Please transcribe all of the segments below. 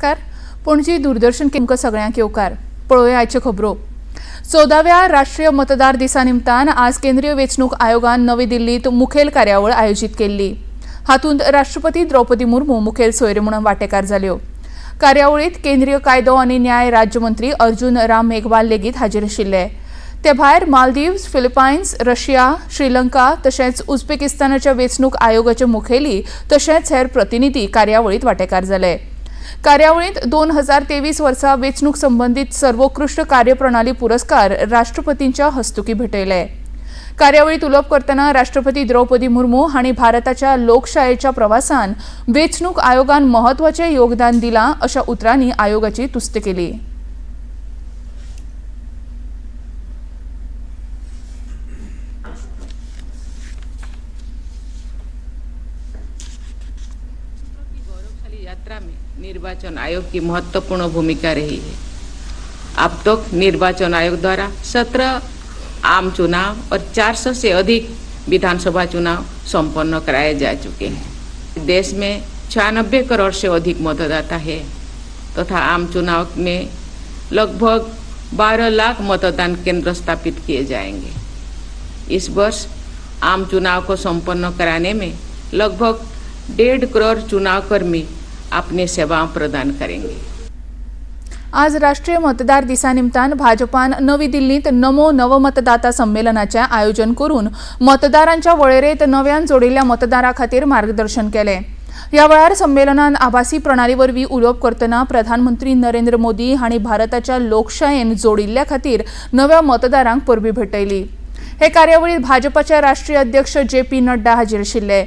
नमस्कार, पणजी दूरदर्शन तुमकां सगळ्यांक येवकार. पळोवया आयच्यो खबरो. 14व्या राष्ट्रीय मतदार दिसा निमतान आज केंद्रीय वेंचणूक आयोगान नवी दिल्लीत मुखेल कार्यावळ आयोजीत केल्ली. हातूंत राष्ट्रपती द्रौपदी मुर्मू मुखेल सोयरे म्हणून वांटेकार जाल्यो. कार्यावळीत केंद्रीय कायदो आनी न्याय राज्यमंत्री अर्जुन राम मेघवाल लेगीत हाजीर आशिल्ले. ते भायर मालदीव्स, फिलिपायन्स, रशिया, श्रीलंका तशेंच उझबेकिस्तानाच्या वेंचणूक आयोगाचे मुखेली तशेंच हेर प्रतिनिधी कार्यावळीत वांटेकार जाले. कार्यावळींत 2023 वर्सा वेंचणूक संबंदीत सर्वोत्कृष्ट कार्यप्रणाली पुरस्कार राष्ट्रपतींच्या हस्तुकी भेटयले. कार्यावळीत उलोवप करतना राष्ट्रपती द्रौपदी मुर्मू हांणी भारताच्या लोकशायेच्या प्रवासान वेंचणूक आयोगान म्हत्वाचें योगदान दिलां अशा उतरांनी आयोगाची तुस्त केली. की गौरवशाली यात्रा में निर्वाचन आयोग की महत्वपूर्ण भूमिका रही है। अब तक निर्वाचन आयोग द्वारा 17 आम चुनाव और 400 से अधिक विधानसभा चुनाव संपन्न कराए जा चुके हैं। देश में 96 करोड़ से अधिक मतदाता है तथा आम चुनाव में लगभग 12 लाख मतदान केंद्र स्थापित किए जाएंगे। इस वर्ष आम चुनाव को संपन्न कराने में लगभग 1.5 करोड़ चुनावकर्मी अपनी सेवाएं प्रदान करेंगे। आज राष्ट्रीय मतदार दिसा निमतान भाजपान नवी दिल्लींत नमो नवमतदाता संमेलनाचें आयोजन करून मतदारांच्या वळेरेंत नव्यान जोडिल्ल्या मतदारां खातीर मार्गदर्शन केलें. ह्या वेळार संमेलनान आभासी प्रणाली वरवीं उलोवप करतना प्रधानमंत्री नरेंद्र मोदी हांणी भारताच्या लोकशायेन जोडिल्ल्या खातीर नव्या मतदारांक परबीं भेटयली. हे कार्यावळीत भाजपाचे राष्ट्रीय अध्यक्ष जे पी नड्डा हाजीर आशिल्ले.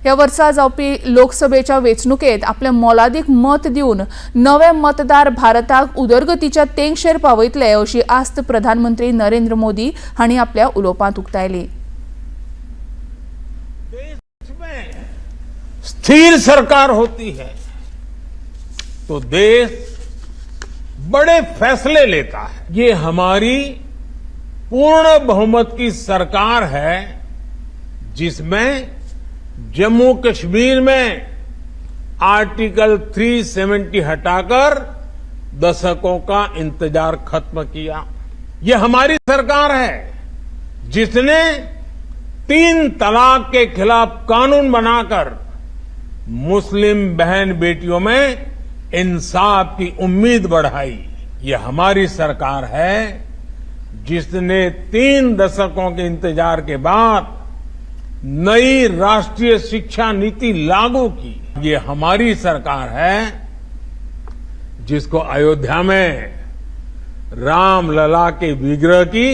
ह्या वर्सा जावपी लोकसभेच्या वेंचणुकेत आपलें मोलादीक मत दिवन नवे मतदार भारताक उदरगतीच्या तेंगशेर पावयतले अशी आस्त प्रधानमंत्री नरेंद्र मोदी हांणी आपल्या उलोवपांत उक्तायली. देश में स्थिर सरकार होती है तो देश बड़े फैसले लेता है। ये हमारी पूर्ण बहुमत की सरकार है, जिसमें जम्मू कश्मीर में आर्टिकल 370 हटाकर दशकों का इंतजार खत्म किया। ये हमारी सरकार है, जिसने तीन तलाक के खिलाफ कानून बनाकर मुस्लिम बहन बेटियों में इंसाफ की उम्मीद बढ़ाई। ये हमारी सरकार है, जिसने 3 दशकों के इंतजार के बाद नई राष्ट्रीय शिक्षा नीति लागू की। ये हमारी सरकार है, जिसको अयोध्या में रामलला के विग्रह की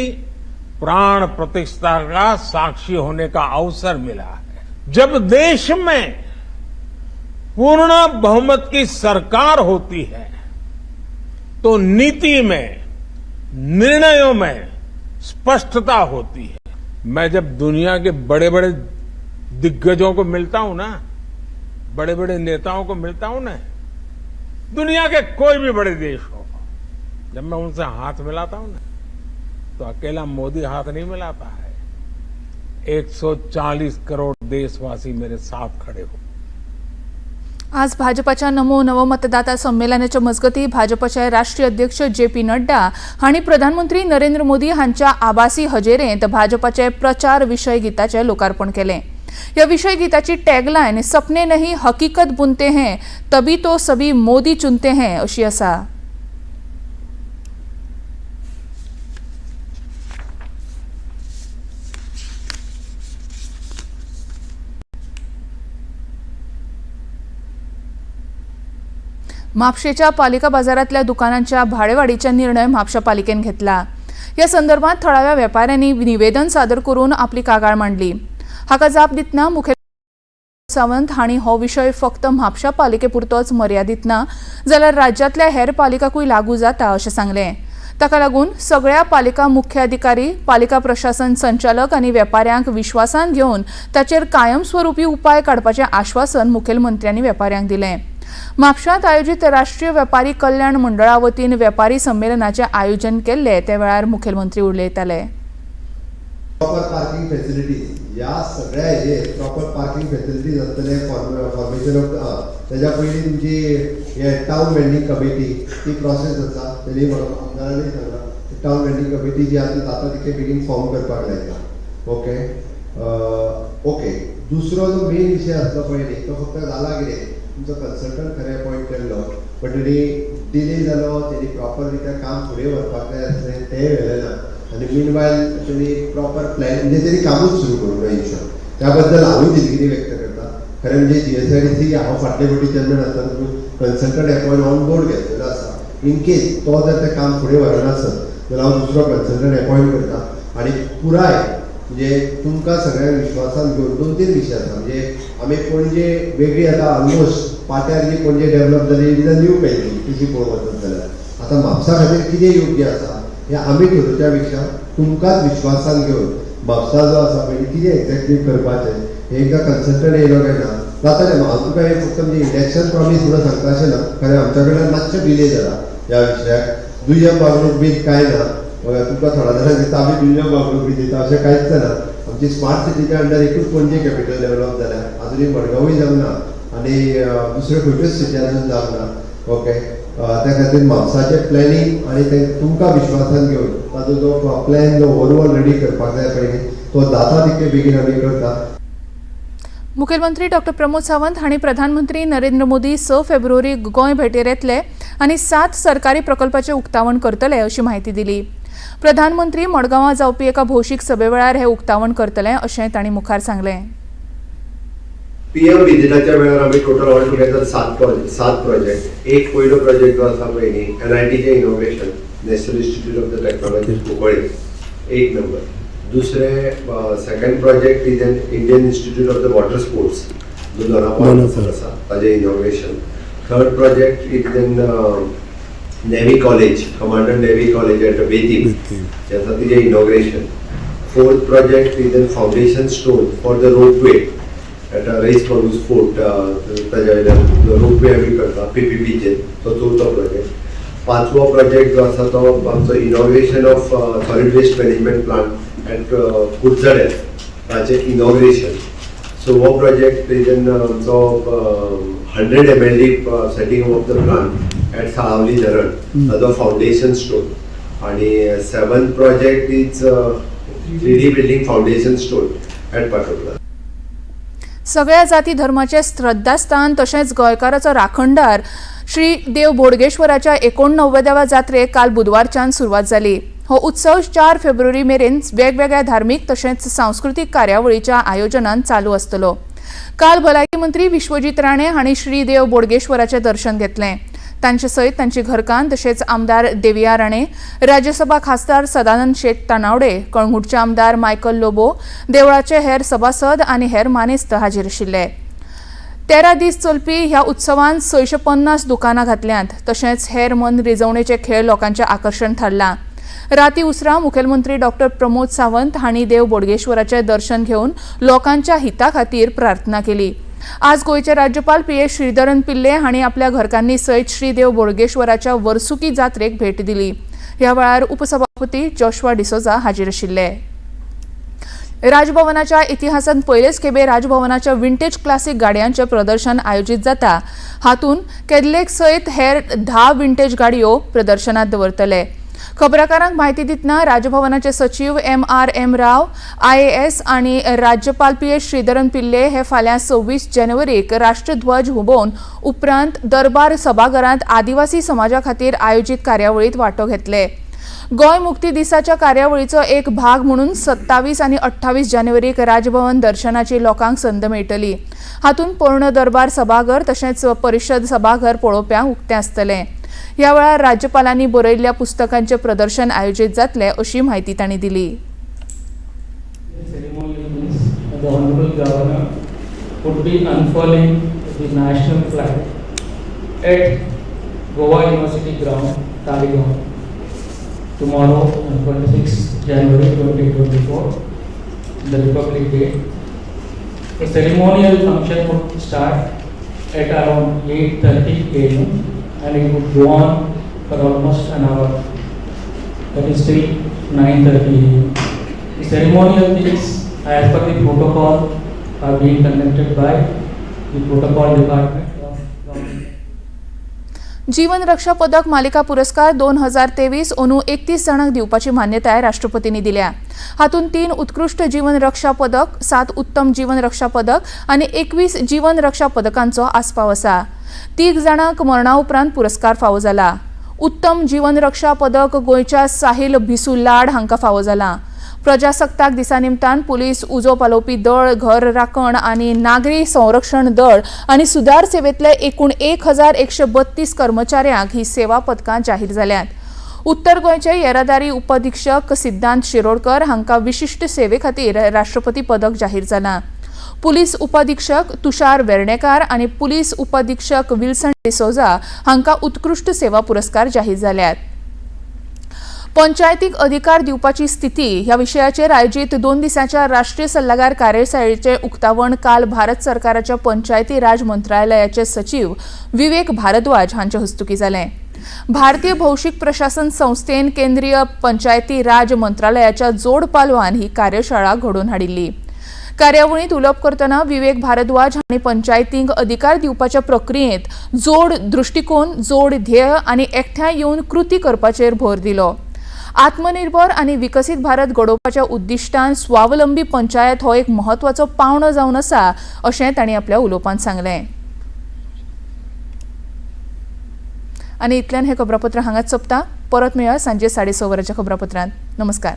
प्राण प्रतिष्ठा का साक्षी होने का अवसर मिला है। जब देश में पूर्ण बहुमत की सरकार होती है तो नीति में, निर्णयों में स्पष्टता होती है। मैं जब दुनिया के बड़े बड़े दिग्गजों को मिलता हूं ना, बड़े बड़े नेताओं को मिलता हूं ना, दुनिया के कोई भी बड़े देश हो, जब मैं उनसे हाथ मिलाता हूं ना, तो अकेला मोदी हाथ नहीं मिलाता है। 140 करोड़ देशवासी मेरे साथ खड़े हो। आज भाजपाच्या नमो नवमतदाता संमेलनाच्या मजगती भाजपाचे राष्ट्रीय अध्यक्ष जे पी नड्डा हांणी प्रधानमंत्री नरेंद्र मोदी हांच्या आभासी हजेरेंत भाजपाचे प्रचार विशय गीताचें लोकार्पण केलें. ह्या विशय गीताची टॅगलायन "सपने नहीं हकीकत बुनते हैं, तभी तो सभी मोदी चुनते हैं" अशी आसा. म्हापशेच्या पालिका बाजारातल्या दुकानांच्या भाडेवाडीचा निर्णय म्हापशा पालिकेन घेतला. या संदर्भात थळाव्या वेपाऱ्यांनी निवेदन सादर करून आपली कागाळ मांडली. हाका जाप दितना मुखेल सावंत हांणी हो विशय फक्त म्हापशा पालिके पुरतोच मर्यादीत ना, जाल्यार राज्यांतल्या हेर पालिकांकूय लागू जाता अशें सांगलें. ताका लागून सगळ्या पालिका मुख्याधिकारी, पालिका प्रशासन संचालक आनी वेपाऱ्यांक विश्वासान घेवन ताचेर कायमस्वरूपी उपाय काडपाचें आश्वासन मुखेलमंत्र्यांनी वेपाऱ्यांक दिलें. म्हापशांत आयोजीत राष्ट्रीय वेपारी कल्याण मंडळा वतीन वेपारी संमेलनाचें आयोजन केल्लें. त्या वेळार मुखेलमंत्री उलयताले. Proper parking facilities. ह्या सगळ्या हेजेर प्रॉपर पार्किंग फेसिलिटीज आसतले. फॉर्मेशन ऑफ तेज्या पयलीं तुमची हे टावन वेंडींग कमिटी ती प्रोसेस आसा. तेणी म्हाका आमदारांनी सांगलां, टावन वेंडींग कमिटी जी आसा ती जाता तितके बेगीन फॉर्म करपाक लायता. ओके ओके दुसरो जो मेन विशय आसलो पळय न्ही, तो फक्त जाला कितें, तुमचो कन्सल्टंट खरें अपॉयंट केल्लो, बट तेणी डिले जालो. तेणी प्रॉपर रित्या काम फुडें व्हरपाक जाय आसलें, तेंय व्हेलें ना आनी मीन वायल तेणी प्रॉपर प्लॅन, म्हणजे तेणी कामूच सुरू करूंक ना. इन शॉर्ट, त्या बद्दल हांवूय दिलगिरी व्यक्त करता. खरें म्हणजे जीएसआयडीसी हांव फाटले फावटी चेअरमॅन आसतना कन्सल्टंट अपॉयंट ऑन बोर्ड घेतलेलो आसा. इन केस तो जर तें काम फुडें व्हरना आसत जाल्यार हांव दुसरो कन्सल्टंट अपॉयंट करता आनी पुराय म्हणजे तुमकां सगळ्यांक विश्वासान घेवन दोन तीन विशय आसा. म्हणजे आमी पणजे वेगळी आतां ऑलमोस्ट पाट्यार जी पणजे डेव्हलप जाली, it is a new Panaji. तशी पळोवंक वचत जाल्यार आतां म्हापसा खातीर कितें योग्य आसा हें आमी ठरोवच्या पेक्षा तुमकांच विश्वासान घेवन म्हापसा जो आसा पळय कितें एक्झॅक्टली करपाचें हें एकदां कन्सल्टंट येयलो काय ना जातलें. हांव तुका हें फक्त म्हणजे इलेक्शन प्रॉमीस म्हणून सांगता अशें ना. खरें आमच्या कडल्यान मातशें डिले जाला ह्या विशयाक. दुय्यम वागणूक बीन कांय ना. तुमकां थोड्या जाणांक दिसता आमी दुय्यम वागणूक बी दिता, अशें कांयच ना. आमची स्मार्ट सिटीच्या अंडर एकूच पणजे कॅपिटल डेव्हलप जाल्या, अजुनूय मडगांवूय जावंक ना आनी दुसऱ्यो खंयच्योच सिटी अजून जावंक ना. ओके, त्या खातीर म्हापसाचें प्लॅनिंग आनी ते तुमकां विश्वासान घेवन ताजो जो प्लॅन जो ओवरऑल रेडी करपाक जाय पळय न्ही, तो जाता तितके बेगीन आमी करता. मुखेलमंत्री डॉक्टर प्रमोद सावंत हांणी प्रधानमंत्री नरेंद्र मोदी 6 फेब्रुवारी गोंय भेटेर येतले आनी सात सरकारी प्रकल्पाचें उक्तावण करतले अशी म्हायती दिली. प्रधानमंत्री मडगांवां जावपी एका भौशीक सभे वेळार हें उक्तावण करतले अशें तांणी मुखार सांगलें. पीएम विजिटाच्या वेळार आमी टोटल ऑल टुगेदर सात प्रोजेक्ट. एक पयलो प्रोजेक्ट जो आसा पळय न्ही, एनआयटीचें inauguration, National Institute of the Technology, Cuncolim, एक नंबर. दुसरे second project is an Indian Institute of the Water Sports जो दोनापावल हांगासर आसा, ताजें inauguration. Third project is an Navy College, Commandant Navy College at Betim जे आसा तिजें inauguration. Fourth project is an foundation stone for the ropeway at Reis Magos Fort. ताज्या वयल्यान ropeway आमी करता पीपीपीचेर, तो चवथो प्रोजेक्ट. पांचवो प्रोजेक्ट जो आसा तो आमचो inauguration of solid waste management plant at Curchorem, ताचें इनॉग्रेशन. सो हो प्रोजेक्ट तेजेन आमचो 100 MLD setting of the plant at Salaulim धरण, ताजो फावंडेशन स्टोन. आणि seven project is 3D building foundation stone at Fatorda. सगळ्या जाती धर्माचे श्रद्धास्थान तशेंच गोंयकाराचो राखणदार श्री देव बोडगेश्वराच्या 89व्या जात्रेक काल बुधवारच्यान सुरवात जाली. हो उत्सव 4 फेब्रुवारी मेरेन वेगवेगळ्या धार्मीक तशेंच सांस्कृतीक कार्यावळीच्या आयोजनान चालू आसतलो. काल भलायकी मंत्री विश्वजीत राणे हांणी श्री देव बोडगेश्वराचें दर्शन घेतलें. तांचे सयत तांची घरकान्न तशेंच आमदार देविया राणे, राज्यसभा खासदार सदानंद शेट तानावडे, कळंगूटचे आमदार मायकल लोबो, देवळाचे हेर सभासद आनी हेर मानेस्त हाजीर आशिल्ले. 13 दीस चलपी ह्या उत्सवांत 650 दुकानां घातल्यांत. तशेंच हेर मन रिजवणेचे खेळ लोकांचें आकर्शण थारलां. राती उसरां मुखेलमंत्री डॉक्टर प्रमोद सावंत हांणी देव बोडगेश्वराचें दर्शन घेवन लोकांच्या हिता खातीर प्रार्थना केली. आज गोंयचे राज्यपाल पी एस श्रीधरन पिल्ले हांणी आपल्या घरकान्नी सयत श्री देव बोडगेश्वराच्या वर्सुकी जात्रेक भेट दिली. ह्या वेळार उपसभापती जोशवा डिसोजा हाजीर आशिल्ले. राजभवनाच्या इतिहासांत पयलेच खेपे राजभवनाच्या विंटेज क्लासिक गाडयांचें प्रदर्शन आयोजीत जाता. हातूंत कॅडिलॅक सयत हेर 10 विंटेज गाडयो प्रदर्शनात दवरतले. खबराकारांक म्हायती दितना राजभवनाचे सचीव एम आर एम राव आयएएस आनी राज्यपाल पी एस श्रीधरन पिल्ले हे फाल्यां 26 जानेवारीक राष्ट्रध्वज हुबोवन उपरांत दरबार सभाघरांत आदिवासी समाजा खातीर आयोजीत कार्यावळीत वांटो घेतले. गोंय मुक्ती दिसाच्या कार्यावळीचो एक भाग म्हणून 27 आनी 28 जानेवारीक राजभवन दर्शनाची लोकांक संद मेळटली. हातूंत पोरणो दरबार सभाघर तशेंच परिशद सभाघर पळोवप्यांक उक्तें आसतलें. ह्या वेळार राज्यपालांनी बरयल्ल्या पुस्तकांचें प्रदर्शन आयोजीत जातलें अशी म्हायती तांणी दिली. Ceremonial means the Honorable Governor would be unfurling the national flag at Goa University ground, Taleigao, tomorrow on 26 January 2024, the Republic Day. The ceremonial function would start at around 8:30 a.m. and it would go on for almost an hour. That is till 9:30 a.m. The ceremonial things As per the protocol are being conducted by the protocol department of government. जीवन रक्षा पदक मालिका पुरस्कार 2023 अंदू 31 जाणांक दिवपाची मान्यताय राष्ट्रपतींनी दिल्या. हातूंत 3 उत्कृश्ट जीवन रक्षा पदक, 7 उत्तम जीवन रक्षा पदक आनी 21 जीवन रक्षा पदकांचो आस्पाव आसा. 3 जाणांक मरणा उपरांत पुरस्कार फावो जाला. उत्तम जीवन रक्षा पदक गोंयच्या साहिल भिसू लाड हांकां फावो जाला. प्रजासत्ताक दिसा निमतान पुलीस, उजो पालोवपी दळ, घर राखण आनी नागरी संरक्षण दळ आनी सुदार सेवेंतले एकूण 1132 कर्मचाऱ्यांक ही सेवा पदकां जाहीर जाल्यांत. उत्तर गोंयचे येरादारी उपअधिक्षक सिद्धांत शिरोडकर हांकां विशिश्ट सेवे खातीर राष्ट्रपती पदक जाहीर जालां. पुलीस उपअधिक्षक तुषार वेर्णेकार आनी पुलीस उपअधिक्षक विल्सन डिसोजा हांकां उत्कृश्ट सेवा पुरस्कार जाहीर जाल्यात. पंचायतीक अधिकार दिवपाची स्थिती ह्या विशयाचेर आयोजीत 2 दिसांच्या राष्ट्रीय सल्लागार कार्यशाळेचें उक्तावण काल भारत सरकाराच्या पंचायती राज मंत्रालयाचे सचीव विवेक भारद्वाज हांचे हस्तुकीं जालें. भारतीय भौशीक प्रशासन संस्थेन केंद्रीय पंचायती राज मंत्रालयाच्या जोड पालवान ही कार्यशाळा घडोवन हाडिल्ली. कार्यावळींत उलोवप करतना विवेक भारद्वाज हांणी पंचायतींक अधिकार दिवपाच्या प्रक्रियेंत जोड दृश्टिकोन, जोड ध्येय आनी एकठांय येवन कृती करपाचेर भर दिलो. आत्मनिर्भर आनी विकसीत भारत घडोवपाच्या उद्दिश्टान स्वावलंबी पंचायत हो एक म्हत्वाचो पावंडो जावन आसा अशें तांणी आपल्या उलोवपांत सांगलें. आनी इतल्यान हें खबरापत्र हांगाच सोंपता. परत मेळया सांजे 6:30 वरांच्या खबरापत्रांत. नमस्कार.